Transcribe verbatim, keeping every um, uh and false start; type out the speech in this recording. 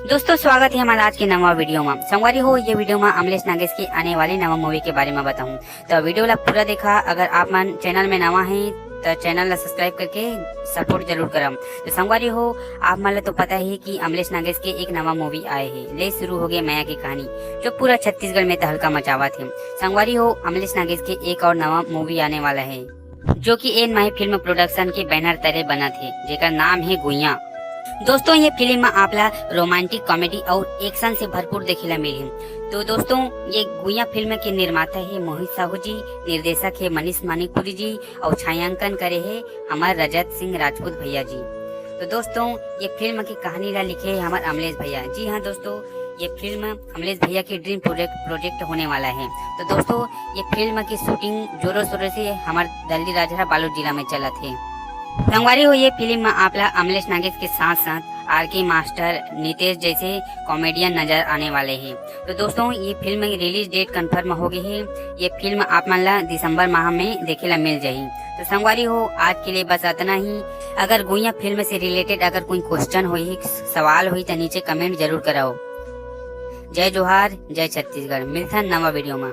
दोस्तों, स्वागत है हमारे आज के नवा वीडियो में। संगवारी हो, ये वीडियो में अमलेश नागेश के आने वाले नवा मूवी के बारे में बताऊं, तो वीडियो ला पूरा देखा। अगर आप मन चैनल में नवा हैं तो चैनल ला सब्सक्राइब करके सपोर्ट जरूर करम। तो संगवारी हो, आप मन ला तो पता ही कि अमलेश नागेश के एक नवा मूवी आए है, ले शुरू हो गए मया की कहानी, जो पूरा छत्तीसगढ़ में तहलका मचावत है। संगवारी हो, अमलेश नागेश के एक और नवा मूवी आने वाला है, जो कि एन माही फिल्म प्रोडक्शन के बैनर तले बनत हे, जेकर नाम हे गुइया। दोस्तों, ये फिल्म में आप ला रोमांटिक कॉमेडी और एक्शन से भरपूर देखे ला मिलही। तो दोस्तों, ये गुइया फिल्म के निर्माता हे मोहित साहू जी, निर्देशक हे मनीष मानिकपुरी जी और छायांकन करे हे हमार रजत सिंह राजपूत भैया जी। तो दोस्तों, ये फिल्म की कहानी ला लिखे हे हमार अमलेश भैया। जी हाँ दोस्तों, ये फिल्म अमलेश भैया के ड्रीम प्रोजेक्ट प्रोजेक्ट होने वाला है। तो दोस्तों, ये फिल्म की शूटिंग जोरों शोरों से हमार दल्लीराजहरा बालोद जिला में चलत है। संगवारी हो, ये फिल्म में आप ला अमलेश नागेश के साथ साथ आर के मास्टर, नितेश जैसे कॉमेडियन नजर आने वाले हैं। तो दोस्तों, ये फिल्म की रिलीज डेट कंफर्म हो गई है। ये फिल्म आप मन ला दिसंबर माह में देखे ला मिल जाही। तो संगवारी हो, आज के लिए बस इतना ही। अगर गुइया फिल्म से रिलेटेड अगर कोई क्वेश्चन होही, सवाल होही, तो नीचे कमेंट जरूर कराओ। जय जोहार, जय छत्तीसगढ़। मिलथन नवा वीडियो में।